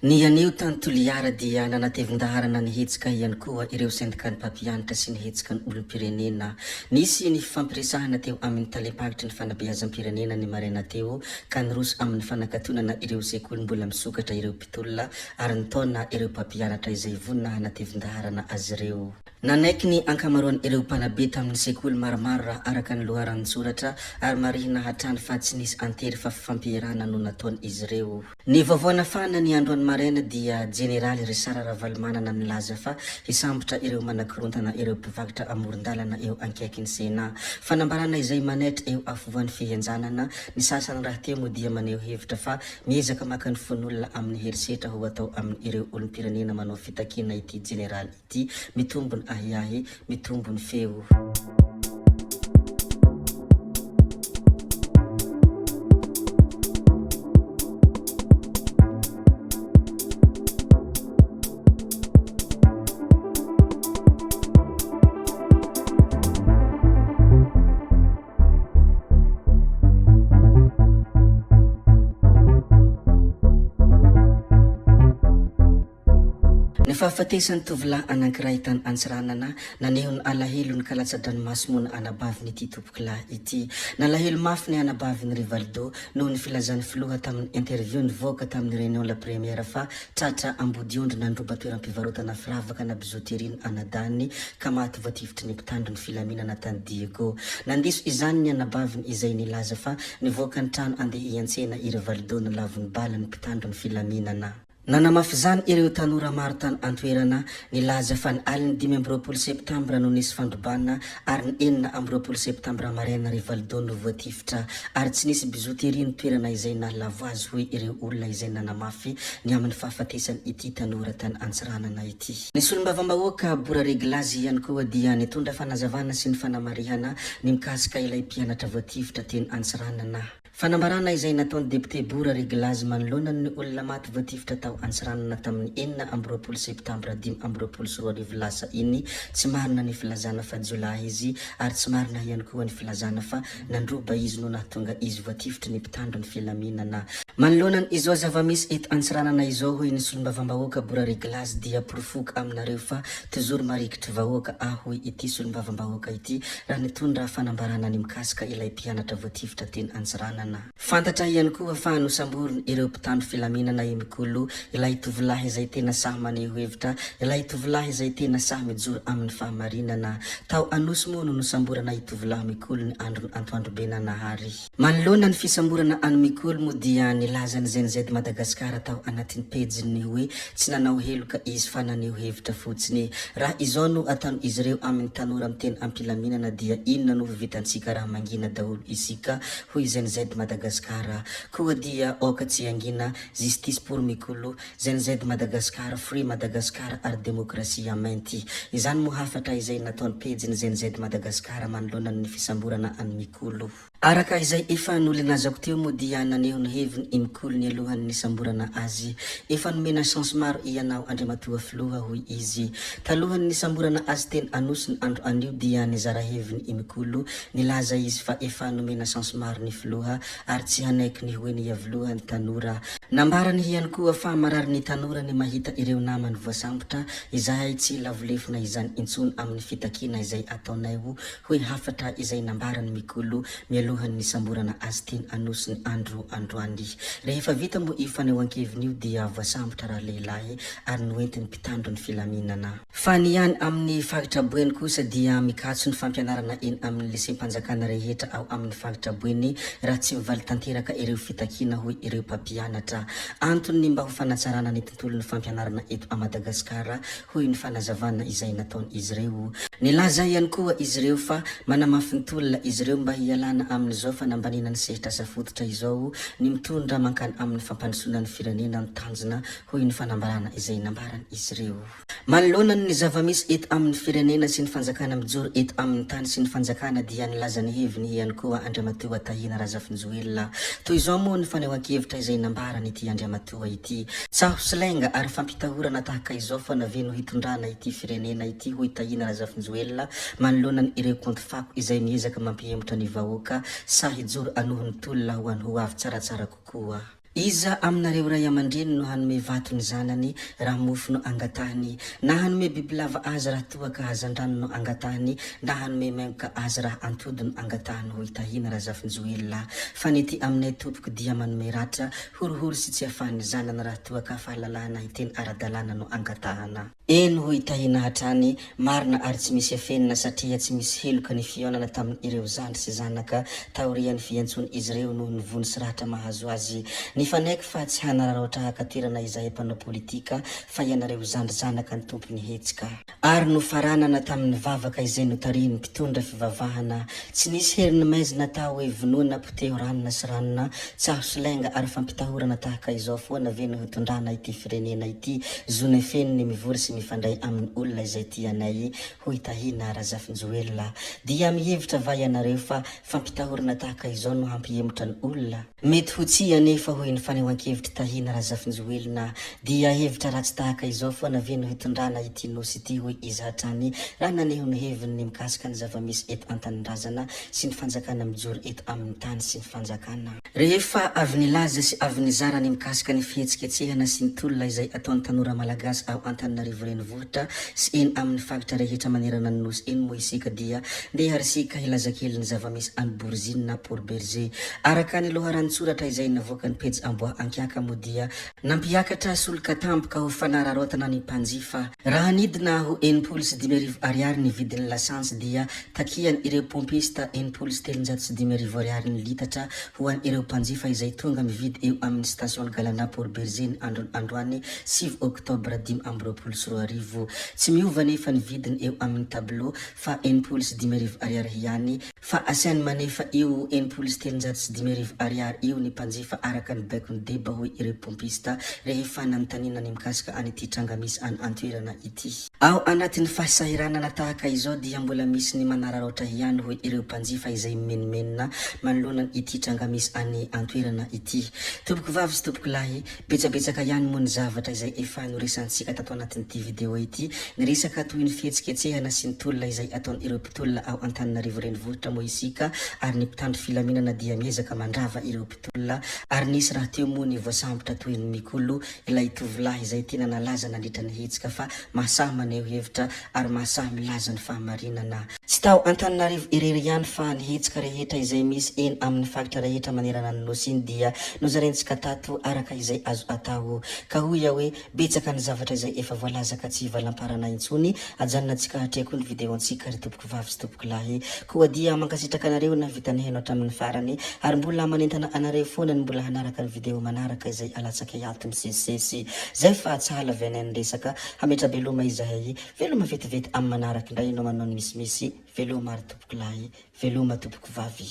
Ny anio tany Toliara dia nanatevin-daharana ny hetsika ihany koa ireo sendikan'ny mpampianatra sy ny hetsikan'ny olom-pirenena. Nisy ny fifampiresahana teo amin'ny talem-paritry ny fanabeazam-pirenena ny maraina teo ka niroso amin'ny fanakatonana ireo sekoly mbola misokatra ireo mpitolona ary nitaona ireo mpampianatra izay vonona hanatevin-daharana azy ireo. Nanaiky ny ankamaroan'ireo mpanabe tamin'ny sekoly maromaro raha araka ny loharanon-tsoratra ary marihina hatrany fa tsy nisy antery fa fifampierana no nataon'izy ireo. Ny vaovao nafana ny androany maraina dia Jeneraly Richard Ravalomanana nilaza fa hisambotra ireo manakorontana ireo mpivarotra amoron-dalana eo ankaikin'ny Sénat. Fanambarana izay manaitra eo afovoan'ny fihenjanana, ny sasany rahateo moa dia maneho hevitra fa miezaka maka ny fon'olona amin'ny herisetra ho atao amin'ireo olom-pirenena manao fitakiana ity Jeneraly ity. Mitombo ny ahiahy, mitombo ny feo. Ny fahafatesan'ny tovolahy anankiray tany Antsiranana, naneho ny alahelony ka latsa-dranomaso moa ny anabavin'ity tompokolahy ity. Nalahelo mafy ny anabavin'i Rivaldo noho ny filazan'ny filoha tamin'ny interview nivoaka tamin'ny Réunion La Première fa tratra ambodiondry nandroba toeram-pivarotana firavaka na bijouterie ny anadahiny ka maty voatifitry ny mpitandro ny filaminana tany Diego. Nandiso izany ny anabaviny izay nilaza fa nivoaka ny trano andeha hiantsena i Rivaldo no lavon'ny balan'ny mpitandro ny filaminana. Nanamafy izany ireo tanora maro tany an-toerana, nilaza fa ny alin'ny 25 septambra no nisy fandrobana ary ny 26 septambra maraina Rivaldo no voatifitra ary tsy nisy bijouterie ny toerana izay nahalavo azy hoy ireo olona izay nanamafy ny amin'ny fahafatesan' ity tanora tany Antsiranana ity. Ny solombavambahoaka Bora Reglazy ihany koa dia nitondra fanazavana sy ny fanamarihana ny mikasika ilay mpianatra voatifitra teny Antsiranana. Fanambarana izay nataon'ny depiote Bora Reglazy manoloana ny olona maty voatifitra tao Antsiranana tamin'ny 26 septambra 2025 lasa iny, tsy marina ny filazana fa jiolahy izy ary tsy marina ihany koa ny filazana fa nandroba izy no nahatonga izy voatifitry ny mpitandro ny filaminana. Manoloana izao zava-misy eto Antsiranana izao hoy ny solombavambahoaka Bora Reglazy dia porofoiko aminareo fa tozoro marikitry vahoaka aho hoy ity solombavambahoaka ity raha nitondra fanambarana ny mikasika ilay mpianatra voatifitra teny Antsiranana. Fantatra ihany koa fa nosamborin' ireo mpitandro filaminana i Mikolo, ilay tovolahy izay tena sahy maneho hevitra, ilay tovolahy izay tena sahy mijoro amin'ny fahamarinana. Tao Anosy moa no nosamborana i tovolahy Mikolo ny andron'ny antoandrobe nanahary. Manoloana ny fisamborana an'i Mikolo moa dia nilaza ny Gen Z Madagascar tao anatin'ny pejiny hoe tsy nanao heloka izy fa naneho hevitra fotsiny. Raha izao no ataon'izy ireo amin'ny tanora miteny am-pilaminana dia inona no ho vitantsika raha mangina daholo isika hoy Gen Z Madagascar. Koa dia aoka tsy hangina, Justice pour Mikolo, Gen Z Madagascar, Free Madagascar ary Demokrasia Mainty. Izany moa hafatra izay nataon'ny pejin'ny Gen Z Madagascar manoloana ny fisamborana an'i Mikolo. Araka izay efa nolinazako teo moa dia naneho ny heviny i Mikolo nialohan'ny nisamborana azy. Efa nomena chance maro ianao Andriamatoa Filoha hoy izy. Talohan'ny nisamborana azy teny Anosy ny andro anio dia nizara heviny i Mikolo, nilaza izy fa efa nomena chance maro ny Filoha ary tsy hanaiky ny ho eny Iavoloha ny tanora. Nambarany ihany koa fa marary ny tanora ny mahita ireo namany voasambotra, izahay tsy lavolefona izany intsony amin'ny fitakiana izay ataonay ho hoy hafatra izay nambaran'i Mikolo mialohan'ny nisamborana azy teny Anosy ny andro androany. Rehefa vita moa io fanehoan-keviny io dia voasambotra ralehilahy ary noentin'ny mpitandro ny filaminana. Fa ny any amin'ny faritra Boeny kosa dia mikatso ny fampianarana eny amin'ny liseam-panjakana rehetra ao amin'ny faritra Boeny raha tsy mivaly tanteraka ireo fitakiana hoy ireo mpampianatra. Antony ny mba ho fanatsarana ny tontolon'ny fampianarana eto a Madagasikara hoy ny fanazavana izay nataon'izy ireo. Nilaza ihany koa izy ireo fa manamafy ny tolona izy ireo mba hialana amin'izao fanambaniana ny sehatr'asa fototra izao ny mitondra mankany amin'ny fampandrosoana ny firenena ny tanjona, hoy ny fanambarana izay nambaran'izy ireo. Manoloana ny zava-misy eto amin'ny firenena sy ny fanjakana mijoro eto amin'ny tany sy ny fanjakana dia nilaza ny heviny ihany koa Andriamatoa Tahina Razafinjoelina. Toy izao moa ny fanehoan-kevitra izay nambaran'ity Andriamatoa. toa ity. Tsaho sy lainga ary fampitahorana tahaka izao foana ve no hitondrana ity firenena ity hoy Tahina Razafinjoelina manoloana ny ireo kaonty fako izay miezaka mampihemotra ny vahoaka sahy hijoro anoho ny tolona ho an'ny ho avy tsaratsara kokoa. Iza aminareo ray aman-dreny no hanome vato ny zanany raha mofo no angatahiny? Na hanome bibilava azy raha toa ka hazandrano no angatahiny? Na hanome maingoka azy raha antody no angatahiny? Hoy Tahina Razafinjoelina. Fa ny ety aminay tompoko dia manome ratra, horohoro sy tsy afahan'ny zanany raha toa ka fahalalahana hiteny ara-dalàna no angatahana. Eny hoy Tahina hatrany, marina ary tsy misy afenina satria tsy misy heloka ny fihaonana tamin' ireo zandry sy zanaka taorian'ny fiantsoan' izy ireo noho ny vono sy ratra mahazo azy. Nifanaiky fa tsy hanararaotra haka toerana izahay mpanao politika fa ianareo zandry zanaka ny tompon'ny hetsika. Ary nofaranana tamin'ny vavaka izay notarihin'ny mpitondra fivavahana. Tsy nisy herin'ny maizina atao hoe vonoina poteho ranona sy ranona, tsaho sy lainga ary fampitahorana tahaka izao foana ve no hitondrana ity firenena ity? Zonay feno ny mivory sy mifandray amin'ny olona izay tianay, hoy Tahina Razafinjoelina. Dia mihevitra va ianareo fa fampitahorana tahaka izao no hampihemotra ny olona? Mety ho tsia anefa, hoy ny fanehoan-kevitr'i Tahina Razafinjoelina. Dia hevitra ratsy tahaka izao foana ve no hitondrana ity Nosy ity, hoy izy hatrany, raha naneho ny heviny ny mikasika ny zava-misy eto an-tanindrazana sy ny fanjakana mijoro eto amin'ny tany sy ny fanjakana. Rehefa avy nilaza sy avy nizara ny mikasika ny fihetsiketsehana sy ny tolona izay ataon'ny tanora malagasy ao Antananarivo Renivohitra sy eny amin'ny faritra rehetra manerana ny Nosy eny moa isika dia ndeha ry sika hilaza kely ny zava-misy any Boriziny na Port Bergé. Araka ny loharanon-tsoratra izay navoakan'ny pejy Amboa Ankiaka moa dia nampiakatra solika tampoka ho fanararaotana ny mpanjifa. Raha nidina ho 5060 ariary ny vidin'ny lasantsy dia takian' ireo pompista 360 ariary ny litatra ho an' ireo mpanjifa izay tonga mividy eo amin'ny station Galana Port Bergé ny andron' androany 9 oktobra 2025. Tsy miova anefa ny vidiny eo amin'ny tableau fa 5060 ariary ihany. Fa asainy manefa io 360 ariary io ny mpanjifa araka ny baikon'i Deba hoy ireo pompista rehefa nanontaniana ny mikasika an'ity tranga misy any an-toerana ity. Ao anatin'ny fahasahiranana tahaka izao dia mbola misy ny manararaotra ihany hoy ireo mpanjifa izay mimenomenona manoloana ity tranga misy any an-toerana ity. Tompokovavy sy tompokolahy, Betsabetsaka ihany moa ny zavatra izay efa noresahantsika tato anatin'ity video ity. Niresaka toy ny fihetsiketsehana sy ny tolona izay ataon'ireo mpitolona ao Antananarivo renivohitra moa isika ary ny mpitandro filaminana dia miezaka mandrava ireo mpitolona ary nisy rahateo moa ny voasambotra toy ny Mikolo ilay tovolahy izay tena nalaza nandritra ny hetsika fa mahasahy maneho hevitra ary mahasahy milaza ny fahamarinana. Tsy tao Antananarivo irery ihany fa ny hetsika rehetra izay misy eny amin'ny faritra rehetra manerana ny Nosy iny dia nozarentsika tato araka izay azo atao. Ka hoy aho hoe betsaka ny zavatra izay efa voalaza ka tsy hivalamparana intsony, ajanonantsika hatreho koa ny video-ntsika ry tompoko vavy sy tompoko lahy. Koa dia mankasitraka anareo nahavita nihaino hatramin'ny farany ary mbola manentana anareo foana ny mbola hanaraka ny video manaraka izay alatsakay ato misesisesy. Zay fa tsy hahalavianay ny resaka, hametra-beloma izahay. Veloma vetivety amin'ny manaraka indray ianao manao ny misimisy, veloma ary tompoko lahy, veloma tompoko vavy.